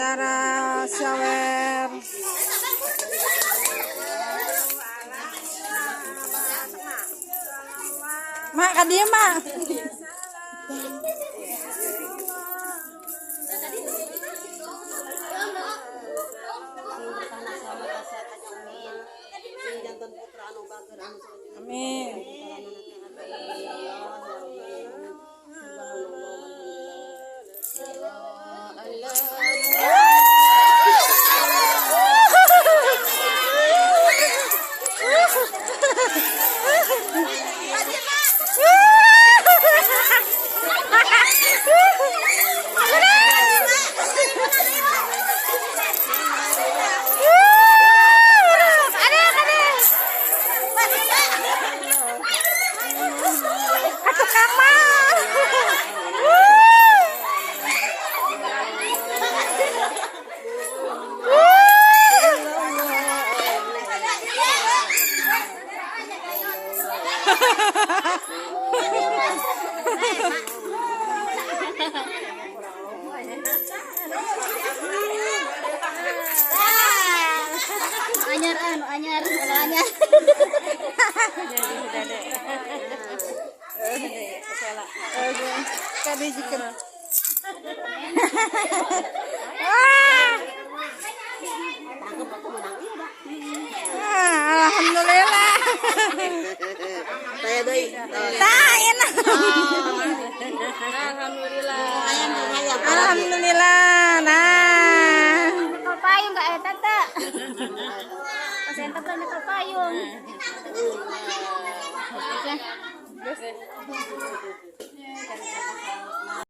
Acara sawer. Mak ka dieu, Mak. Amin. Anyar anu anyar anu anyar. Alhamdulillah. Alhamdulillah. Alhamdulillah. Nah. Payung enggak eta teh. Pas enta pernah payung.